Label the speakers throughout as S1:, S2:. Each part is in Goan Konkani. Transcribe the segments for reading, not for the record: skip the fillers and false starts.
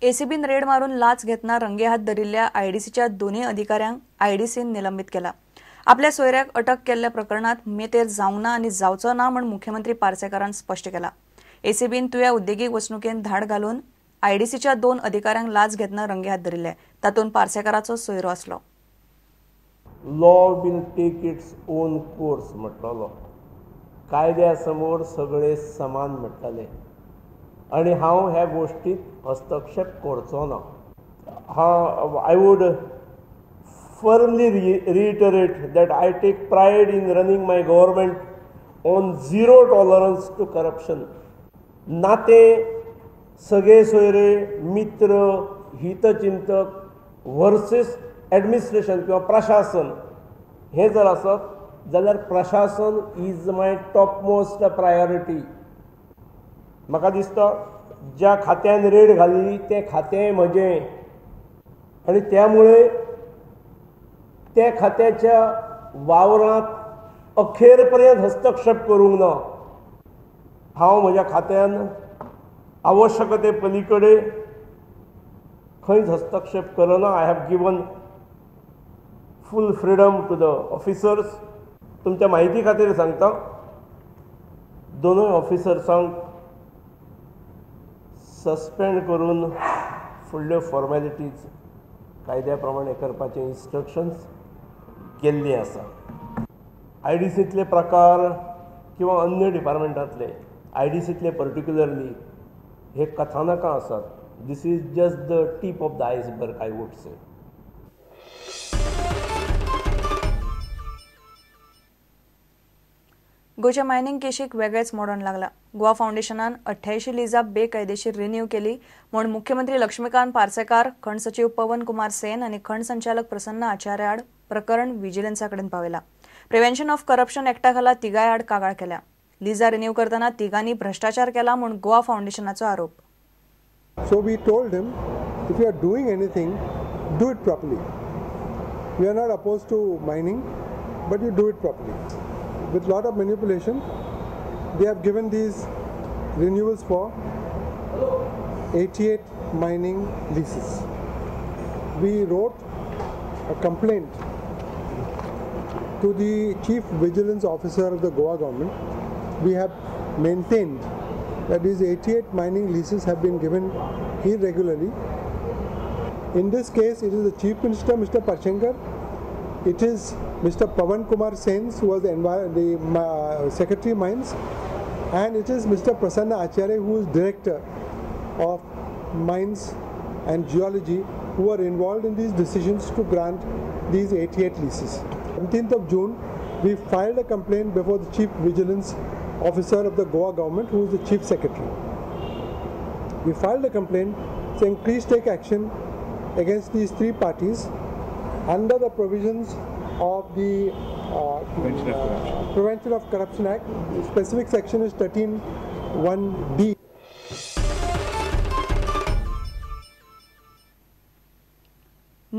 S1: एसीबीन रेड मारून लाच घेतना रंगेहात धरिल्ल्या आयडीसीच्या दोनूय अधिकाऱ्यांक आयडीसीन निलंबीत केला. आपल्या सोयऱ्याक अटक केल्ल्या प्रकरणात मेतेर जावंक ना आनी जावचो ना म्हूण मुख्यमंत्री पार्सेकारान स्पश्ट केला. एसीबीन तुया उद्देगीक वसणुकेन धाड घालून आयडीसीच्या 2 अधिकाऱ्यांक लाच घेतना रंगेहात धरिल्ले. तातूंत पार्सेकाराचो सोयरो आसलो.
S2: Law will take its own course म्हटलो, कायद्या समोर सगळे समान म्हटले आनी हांव ह्या गोष्टीत हस्तक्षेप करचो ना. हांव I would firmly reiterate that I take pride in running my government on zero tolerance to corruption. नाते, सगळे सोयरे, मित्र, हितचिंतक वर्सेस ॲडमिनिस्ट्रेशन किंवा प्रशासन हे जर आसत जाल्यार प्रशासन is my top most priority. म्हाका दिसता ज्या खात्यान रेड घाली तें खातें म्हजें आनी त्यामुळे त्या खात्याच्या वावरांत अखेर पर्यंत हस्तक्षेप करूंक ना. हांव म्हज्या खात्यान आवश्यकते पलीकडे खंयच हस्तक्षेप करना. I have given full freedom to the officers. तुमच्या माहिती खातीर सांगता, दोनूय ऑफिसर्सांक सस्पेंड करून फुडल्यो फॉर्मेलिटीज कायद्या प्रमाणे करपाचे इन्स्ट्रक्शन्स गेल्ली आसा. आयडीसींतले प्रकार किंवा अन्य डिपार्टमेंटांतले आयडीसींतले पर्टिक्युलरली हे कथानकां आसात. This is just the tip of the iceberg I would say.
S1: गोंयच्या मायनिंग केशीक वेगळेच मोडण लागला. गोवा फावंडेशनान 88 लिजां बेकायदेशीर रिन्यू केली म्हूण मुख्यमंत्री लक्ष्मीकांत पार्सेकार, खण सचीव पवन कुमार सेन आनी खण संचालक प्रसन्न आचार्य आड प्रकरण विजिलन्सा कडेन पावयला. प्रिव्हेन्शन ऑफ करप्शन एक्टा खाला तिगाय आड कागाळ केल्या. लिजा रिन्यू करतना तिगांनी भ्रष्टाचार केला म्हूण गोवा फावंडेशनाचो आरोप.
S3: So we told him, if you are doing anything, do it properly. We are not opposed to mining, but you do it properly. With lot of manipulation, they have given these renewals for 88 mining leases. We wrote a complaint to the Chief Vigilance Officer of the Goa government. We have maintained that these 88 mining leases have been given irregularly. In this case, it is the Chief Minister, Mr. Parsekar. It is Mr. Pawan Kumar Sen, who was the Secretary Mines, and it is Mr. Prasanna Acharya, who is Director of Mines and Geology, who are involved in these decisions to grant these 88 leases. 17th of June, we filed a complaint before the Chief Vigilance Officer of the Goa government, who is the Chief Secretary. We filed a complaint saying please take action against these three parties under the provisions of the Prevention of Corruption Act. The specific section is 13(1)(d).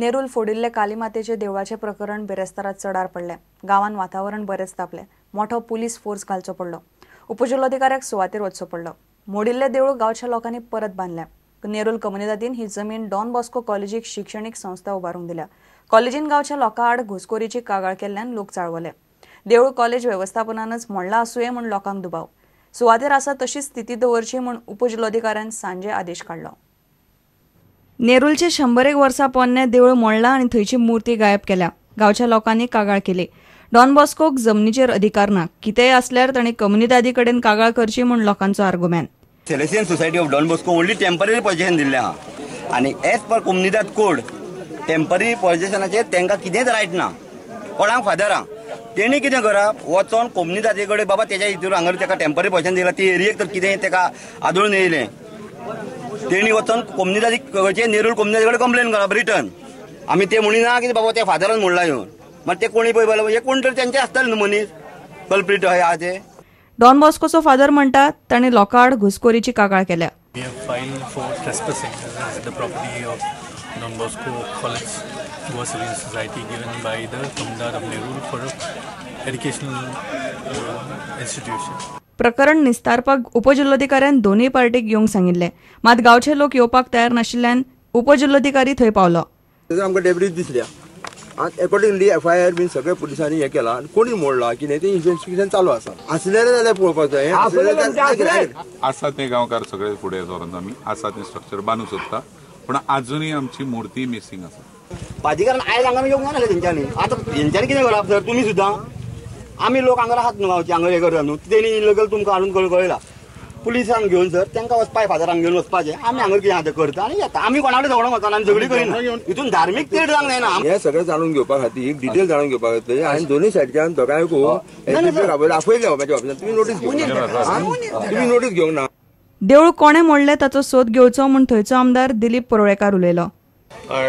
S1: Nerul फोडिल्ले कालीमातेचे देवळाचे प्रकरण बेरेस्तारात चडार पडले. गांवान वातावरण बरेच तापले. मोठो पुलीस फोर्स घालचो पडलो. उपजिल्लोधिकाऱ्याक सुवातेर वचचो पडलो. मोडिल्ले देवूळ गांवच्या लोकांनी परत बांदले. नेरूल कम्युनिदादीन ही जमीन डॉन बॉस्को कॉलेजीक शिक्षणीक संस्था उबारूंक दिल्या. कॉलेजीन गांवच्या लोकां आड घुसखोरीची कागाळ केल्ल्यान लोक चाळवले. देवूळ कॉलेज वेवस्थापनानच मोडला आसुये म्हूण लोकांक दुबाव. सुवातेर आसा तशीच स्थिती दवरची म्हूण उपजिल्लोधिकाऱ्यान सांजे आदेश काडलो. नेरूलचे 101 वर्सां पोन्ने देवूळ मोडला आनी थंयची मूर्ती गायब केल्या. गांवच्या लोकांनी कागाळ केली. डॉन बॉस्कोक जमनीचेर अधिकार ना, कितेंय असल्यार तांणी कम्युनिदादी कडेन कागाळ करची म्हूण लोकांचो argument.
S4: Salesian Society of Don Bosco only temporary possession दिल्लें आहा आनी एज पर कोमुनिदाद कोड टेम्पररी पॉजिशनाचेर तांकां कितेंच रायट ना. कोणाक फादर आहा तेणी कितें करप, वचोन कोमुनिदादी कडेन बाबा तेच्या हितूर हांगा ताका टेम्पररी पॉजिशन दिलां, ती एरियेक तर कितें ताका आदळून येयलें, तेणी वचोन कोमुनिदादी नेरूल कोमुनिदादी कडेन कंप्लेन करप रिटर्न. आमी ते म्हणिना की बाबा त्या फादरान म्हणलां येवन, मागीर ते कोणी पळय हे कोण तरी तेंचे आसतले न्हू मनीस कल्प्रीट आहा ते.
S1: डॉन बॉस्कोचो फादर म्हणटा ताणें लोकां आड घुसखोरीची कागाळ केल्या.
S5: We have filed for trespassing the property of Don Bosco College, Goa Salesian Society, given by the Comunidade of Nerul for a educational institution.
S1: प्रकरण निस्तारपाक उपजिल्लोधिकाऱ्यान दोनूय पार्टीक येवंक सांगिल्लें. मात गांवचे लोक येवपाक तयार नाशिल्ल्यान उपजिल्लोधिकारी थंय पावलो.
S6: आमकां डेब्रीज दिसल्या, एकॉर्डिंगली एफआयआर बीन सगळे पुलिसांनी हें केलां आनी कोणी मोडला कितें तें इन्वेस्टिगेशन चालू आसा. आसलें जाल्यार पळोवपाक जाय,
S7: आसा तें गांवकार सगळे फुडें सरून आमी आसा तें स्ट्रक्चर बांदूंक सोदता, पूण आजुनूय आमची मुर्ती मिसींग आसा.
S4: प्राधिकरण आयज हांगा येवंक नासलें तेंच्यांनी. आतां हेंच्यांनी कितें करप सर? तुमी सुद्दां आमी लोक हांगा आहात न्हू गांवचे, हांगा हें करता न्हू, तेणी इलिगल तुमकां हाडून कळयला. पुलिसांक घेवन सर तांकां वचपाक, फादरांक घेवन वचपाचें. आमी हांगा कितें आतां करता आनी येता. आमी कोणा कडेन झगडोंक वचना आनी झगडी करिना. हितून धार्मीक तेड जावंक जायना.
S6: हें सगळें जाणून घेवपा खातीर, डिटेल जाणून घेवपा खातीर आनी दोनूय सायडच्यान दोगांयकूय आपयलें म्हाज्या ऑफिसान. तुमी नोटीस घेवंक, तुमी नोटीस घेवंक ना.
S1: देवूळ कोणें मोडलें ताचो सोद घेवचो म्हूण थंयचो आमदार दिलीप परुळेकार उलयलो.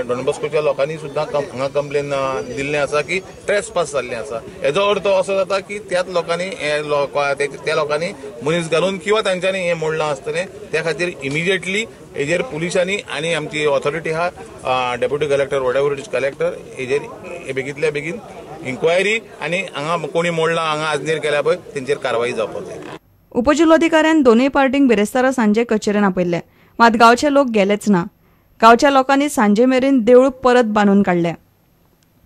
S8: डॉन बॉस्कोच्या लोकांनी सुद्दां हांगा कंप्लेन दिल्लें आसा की ट्रेस पास जाल्लें आसा. हेजो अर्थ असो जाता की त्याच लोकांनी त्या लोकांनी मनीस घालून किंवा तांच्यांनी हें मोडलां आसतलें. त्या खातीर इमिजिएटली हेजेर पुलिसांनी आनी आमची ऑथॉरिटी आहा, deputy collector, whatever it is collector, हेजेर बेगींतल्या बेगीन इन्क्वायरी आनी हांगा कोणी मोडलां हांगा आजनेर केल्या पळय तेंचेर कारवाई जावपाक जाय.
S1: उपजिल्लोधिकाऱ्यान दोनूय पार्टींक बिरेस्तारा सांजे कचेरेन आपयल्ले, मात गांवचे लोक गेलेच ना. गांवच्या लोकांनी सांजे मेरेन देवूळ परत बांदून काडलें.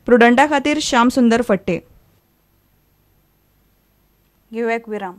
S1: प्रुडंटा खातीर श्याम सुंदर फट्टे. घेवया एक विराम.